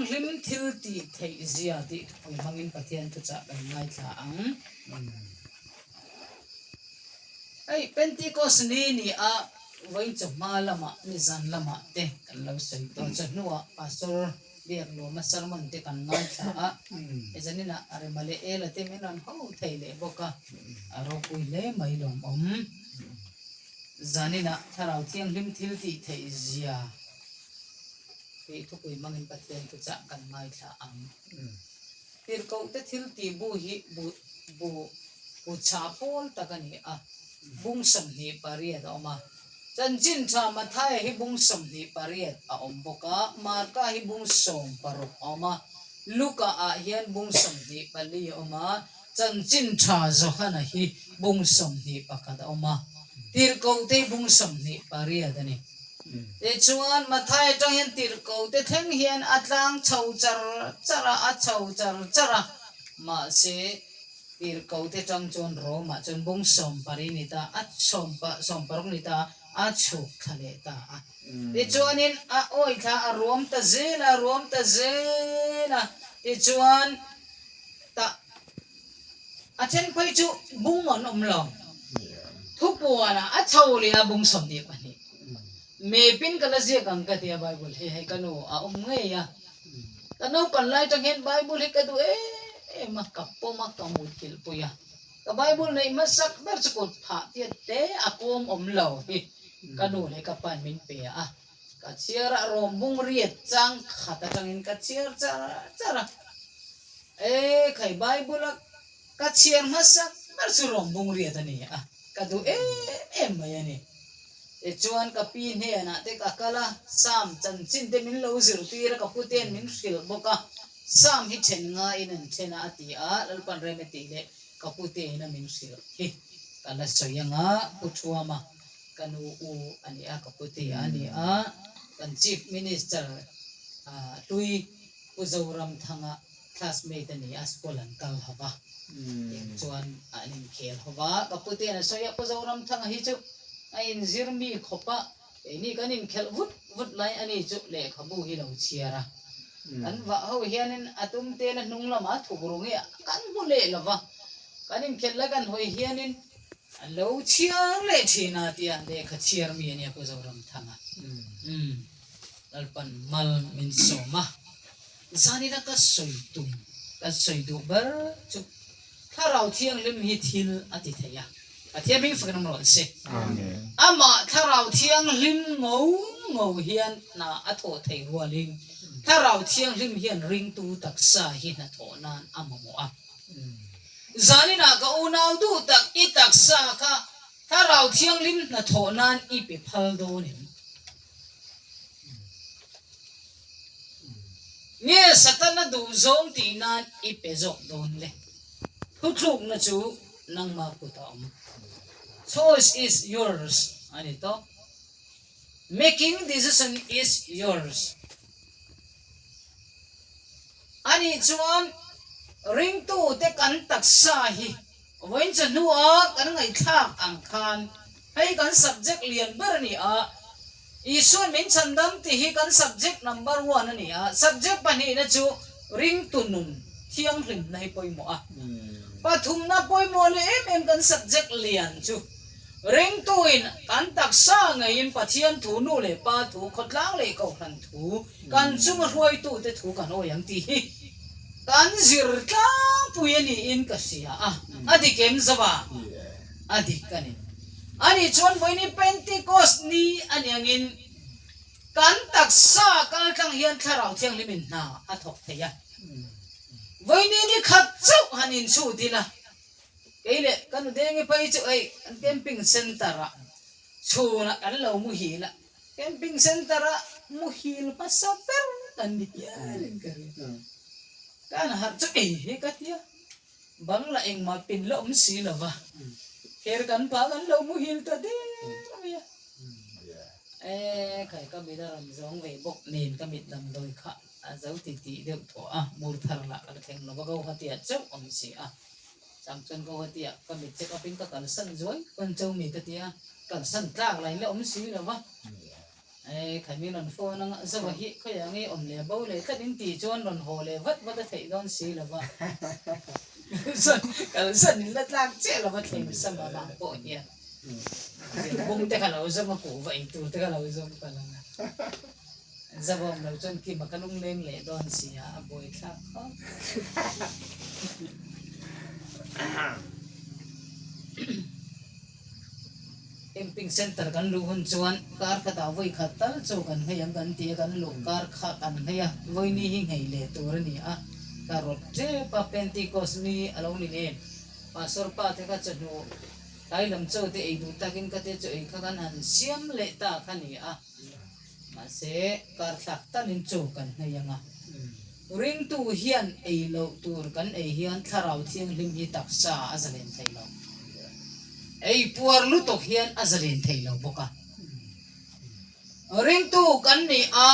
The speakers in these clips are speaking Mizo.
Thianghlim thil tih theih zia tih thupui hmangin Pathian thuchah kan ngaithla ang. Hei Pentecost ni ni a vawiin chawhma lamah nizan lamah te kan lo sawi tawh chawhnuah Pastor Biaklawma sermon te kan ngaithla a, zaninah Rema leh Ela te min rawn ho thei leh bawk a, a ropui hle mai lawmawm. Zaninah Thlarau Thianghlim thil tih theih zia tih thupui hmangin Pathian thuchah kan ngaithla ang. Tirhkohte thil tih bu hi bu bu bu chha pawl tak a ni a, bung 28 a awm a. Chanchin tha Mathaia hi bung 28 a awm bawk a, Marka hi bung 16 a awm a, Luka ah hian bung 24 a awm a, Chanchin tha Johana hi bung 21 a awm a, Tirhkohte hi bung 28 a ni. Tichuan, Matthai atang hian tirhkohte thleng hian a tlang chho char char a, a chho char char a. Mahse, tirhkohte tang chuan Rome-ah chuan bung sawmpari ni ta, a sawmparuk ni ta, a chhuk thla leh ta a. Tichuanin, a awi thla a ruam ta zel a, ruam ta zel a. Tichuan, tah a then phei chu bung an awm lo. Thupuanah a chho leh a bung 22. Mepin ka la ziak ang ka tia Bible hi hei ka nu a awm ngei a. Ka naupan lai tang hian Bible hi ka duh em em a, ka pawm a, ka muthilh pui a. Ka Bible neih hmasak ber chu kut phah tiat te a kawm awm lo hi ka nu leh ka pain min pe a. Ka chhiar a, rawm bung riat chang khat atangin ka chhiar char char a. E khai Bible a ka chhiar hmasak ber chu rawm bung riat a ni a, ka duh em em mai a ni. Tichuan ka pi hnenah te ka kal a, Sam chanchin te min lo zirtir a, ka puten min hrilh bawk a, Sam hi then ngaiin an then a a ti a, Lalpan rem e tih leh ka putein a min hrilh hi ka la sawi anga Pu Thuama Ka nu u a ni a, ka puti a ni a, kan Chief Minister hlui Pu Zoramthanga classmate a ni a, school an kal ho va, tiang chuan an inkhel ho va, ka putian a sawi a, Pu Zoramthanga hi chu a inzir mi khawp a, keini kan inkhelh vut vut lai a ni chu lehkhabu hi lo chhiar a, kan vah ho hianin a tum tela hnung lamah a thuk ru nge kan hmu leh lo va, kan inkhelh lai kan hawi hianin A lo chhiar leh thin a tia lehkha chhiar mi a nia Pu Zoramthanga. Umm Lalpan mal min sawm a, zanina ka sawi tum, ka sawi duh ber chu Thlarau Thianghlim hi thil a ti thei a, Pathian hming fakin awm rawh se. Amah Thlarau Thianghlim ngo ngo hian hna a thawh theih rualin Thlarau Thianghlim hian ringtu taksa hi hnathawh nan a mamawh a. Zaninah ka unau duh tak i taksa kha Thlarau Thianghlim hnathawh nan i pe phal dawn em? Nge Satana duh zawng tih nan i pe zawk dawn le? Thuthlukna chu nangma kut a awm. Choice is yours a ni tawp. Making decision is yours. Anih chuan ringtute kan taksa hi vawiin chawhnua kan ngaihthlak ang khan hei kan subject lian ber a ni a, Isuan min chhandam tih hi kan subject number one a ni a, subject pahnihna chu ringtu nun thianghlimna hi pawimawh a, pathumna pawimawh leh em em kan subject lian chu Ringtuin kan taksa ngeiin Pathian thu, nu leh pa thu, khawtlang leh kohhran thu, kan chunga hruaitute thu kan awi ang tih hi kan zir tlangpui a niin ka hria a, a dik em zova? A dik a ni. Ani chuan vawiin Pentecost ni a ni angin kan taksa kaltlang hian Thlarau Thianghlimin hna a thawk thei a. Vawiin ni khat chauh han inchhut ila Kei leh ka nu Dengi phei chu hei kan camping centre ah chhunah kan lo muhil a, camping centre ah muhil hmasa ber kan ni hial in ka ring. Ka han harh chu ei hi ka tia, bang lah engmah pin la awm si lo va, kher kan pa kan lo muhil ta der mai a. E khai ka mit a rawn zawng ve bawk nen ka mit damdawi kha a zo ti tih deuh tawh a, mur thar lah ka la thleng lo va, Guwahati ah chauh awm si a. Chang chuan Guwahati ah ka mit check up in ka kalsan zuai pawn cho mi ka ti a, kalsan tlak lain la awm si lo va. Ei, khaimi rawn phone anga Zova hi khawiah nge awm leh bo leh tlat in tih chuan rawn haw leh vat vat a theih dawn si lo va. Kalsan in la tlak chiah lo va thleng sam avang pawh hian bung te kha lo zawm a, kuhva ei tur te kha lo zawm palh ang a. Zava awm lo chuan Kima kha lungleng leh dawn si a, a buaithlak khawp. Camping center kan luh hun chuan kar khatah vawi khat tal chu kan nghei ang kan ti a, kan luh kar kha kan nghei a, vawini hi nghei leh tur a ni a, ka rawt tep a, Pentecost ni a lo ni nen, Pastor pa te kha chawhnu tlai lam chaw te ei duh takin ka te chaw ei kha kan han siam leh ta kha ni a, mahse kar thlak talin chaw kan nghei ang a, ringtu hian ei loh tur kan ei hian thlarau thianghlim hi taksa a zalen thei lo. Ei puar lutuk hian a zalen thei lo bawk a. Ringtu kan ni a,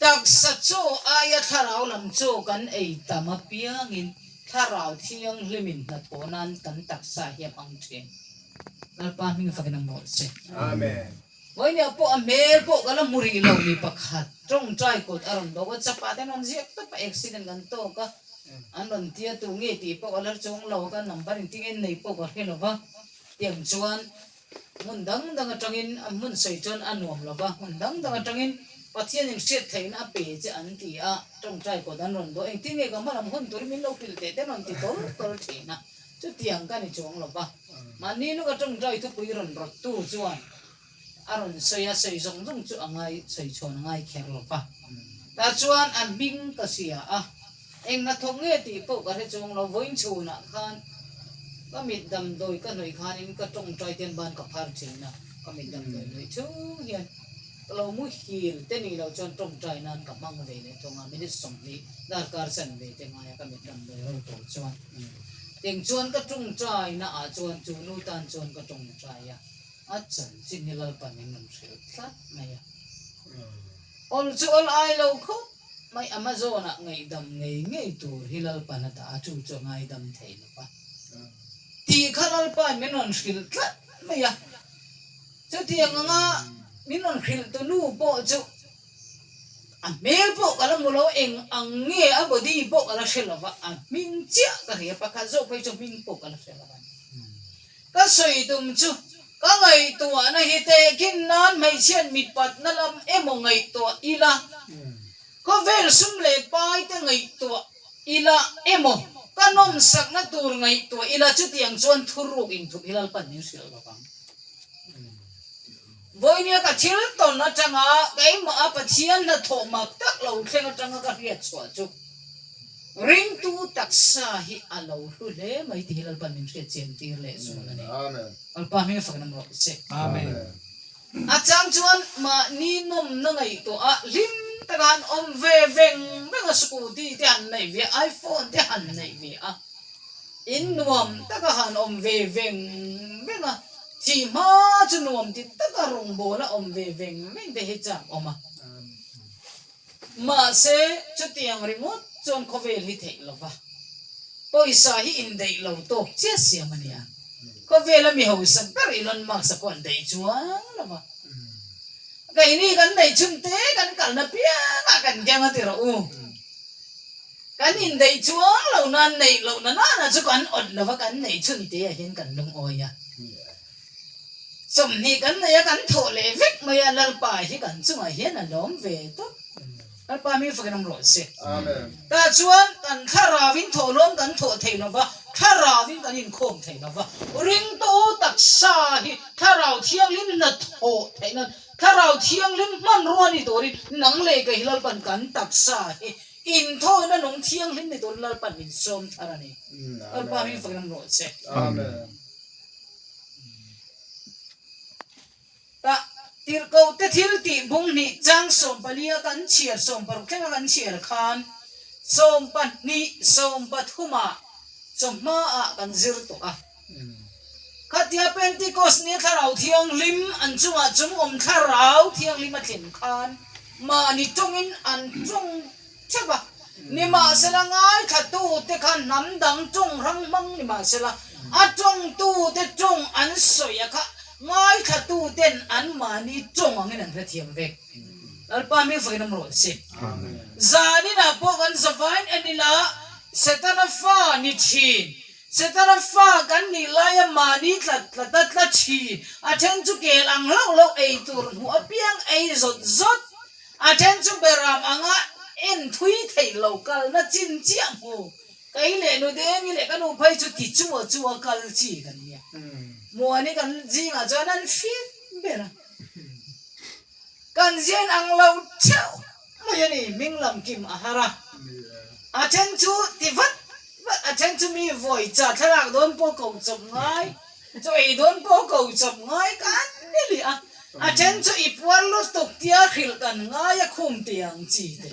taksa chaw aia thlarau lam chaw kan ei tam apiangin thlarau thianghlimin hnathawh nan kan taksa hi a hmang thin. Lalpa hming fakin a mawlh che. Amen. Vawinia pawh a hmel pawh ka la hmu rih lo mi pakhat tawngtai kut a rawn bawk a, chapah te an rawn ziak tawp a, accident kan tawk a, an rawn tia tu nge tih pawh ka la chuang lo a, ka number engtin nge nei pawh ka hre lo va, tiang chuan hmun dang dang atangin a hmun sawi chuan a nuam lo va, hmun dang dang atangin Pathianin hriat theihna a pe che an ti a, tawngtai kut an rawn dawh, engtin nge ka hmalam hun turin min lo hrilh teh te an rawn ti tawl tawl thin a. Chutiang ka ni chuang lo va, mahni nuka tawngtai thupui rawn rawttu chuan a rawn sawi a, sawi zawng zawng chu a ngai sawi chhawn a ngai kher lo va. Tah chuan a hming ka hria a, eng hnathawk nge tih pawh ka hre chuang lo, vawiin chhunah khan ka mit damdawi ka hnawih khanin ka tawngtai te hian ban ka phar thin a, ka mit damdawi hnawih chung hian ka lo muhil te nih loh chuan tawngtai nan ka hmang ve leh thung a, minute 20 darkar chanve te ngaia ka mit damdawi ro tur chuan. Teng chuan ka tawngtai na ah chuan chu nu tan chuan ka tawngtai a, a chanchin hi Lalpan min rawn hrilh tlat mai a. Awl chu awl ai lo khawp mai, Amazon ah ngaihdam ngei ngei tur hi Lalpan a dah a, chu chu a ngaidam thei lo va tih kha Lalpain min rawn hrilh tlat mai a. Chutiang anga min rawn hrilh tu nu pawh chu A hmel pawh ka la hmu lo, eng ang nge a body pawh ka la hre lo va, a hming chiah ka hria, pakhat zawk phei chu hming pawh ka la hre lo a ni. Ka sawi tum chu ka ngaihtuahna hi tehkhin nan hmeichhiat mitpatna lam emaw ngaihtuah ila, khawvel sum leh pai te ngaihtuah ila emaw ka nawmsakna tur ngaihtuah ila chutiang chuan thuruk inthup hi Lalpan min hrilh lo vang. Vawinia ka thil tawn atanga keimah a Pathian hnathawh mak tak lo thleng atanga ka hriat chhuah chu ringtu taksa hi a lo hlu hle mai tih hi Lalpan min hriat chian tir leh zual a ni. Lalpa hming fak nam rawh che. A chang chuan mahni nawmna ngaihtuah a hlim taka han awm ve veng veng a, scooty te han neih ve a, iPhone te han neih ve a, in nuam taka han awm ve veng veng a, Thih hma chu nuam ti taka rawngbâwl a awm ve veng veng te hi chak awm a. Mahse, chutiang ringawt chuan khawvel hi theih lo va, pawisa hi indaih lo tawk chiah siam a nia. Khawvela mi hausa ber Elon Musk-a pawh an daih chuang lo va. Keini kan neih chhun te kan kalna piangah kan keng a ti rawh u. Kan indaih chuang lo nan neih loh na nana chu kan awt lo va, kan neih chhun te ah hian kan lungawi a. 20 kan nei a, kan thawh leh vek mai a, Lalpa hi kan chungah hian a lawm ve tawp. Lalpa hming fakin awm rawh se. Tah chuan kan thlarauin thawhlawm kan thawh thei lo va, thlarauin kan inkhawm thei lo va, ringtu taksa hi thlarau thianghlim hnathawh theih nan, thlarau thianghlim hmanrua ni turin nang leh kei hi Lalpan kan taksa hi Inthawina nung thianghlim ni turin Lalpan min sawm thar a ni. Lalpa hming fakin awm rawh che. Amen. Tah tirhkohte thil tih bung hnih chang sawmpalia kan chhiar 60 thlenga kan chhiar khan 12 33ah chawhmaah kan zir tawh a. Khatia Pentecost nia Thlarau Thianghlim an chungah chung awm Thlarau Thianghlim a thlen khan mahni tawngin an tawng theuh a. Nimahsela ngaithlatute kha hnam dang tawng hrang hmang nimahsela a tawngtute tawng an sawi a kha ngaithlatuten an mahni tawng angin an hrethiam vek. Lalpa mi fakin awm rawh se. Zaninah pawh kan zavain en ila Setana fa ni thin. Setana fa kan nih laia mahni tlat tlat a tla thin. A then chu kel ang hlauh hlauh ei tur hmuh apiang ei zawt zawt. A then chu beram anga en thui theih lo kalna chin chiah hmu. Kei leh nu Dengi leh ka nu phei chu ti chu a chu a kal chi kan nia. Muani kan zingah chuan an fit ber a. Kan zian ang lo theuh mai a ni, hming lam kim a har a. A then chu ti vat vat, a then chu mi vawi cha thlalak dawn pawh ko chawp ngai, chaw ei dawn pawh ko chawp ngai kan ni leh a. A then chu i puar lutuk tia hrilh kan ngai a khum tih ang chi te.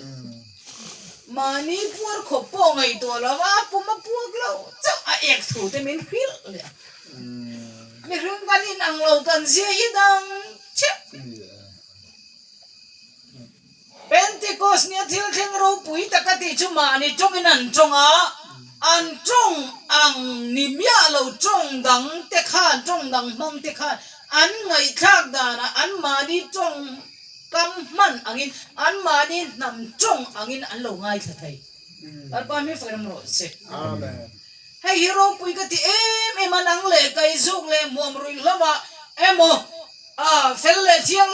Mahni puar khawp pawh ngaihtuah lo va, a pum a puak lo chauh a ek thu te min hrilh leh a. Mihring kan inang lo kan zia hi dang theuh. Pentecost nia thil thleng ropui tak a tih chu mahni tawngin an tawng a, an tawng ang ni miah lo tawng dang te khan, tawng dang hmang te khan an ngaihthlak danah an mahni tawng kam hman angin, an mahni hnam tawng angin an lo ngaithla thei. Lalpa hming fakin awm rawh se. Hei hi ropui ka ti em em a, nang leh kaizuk leh hmuam ruih hlauh ah emaw fel leh thianghlim.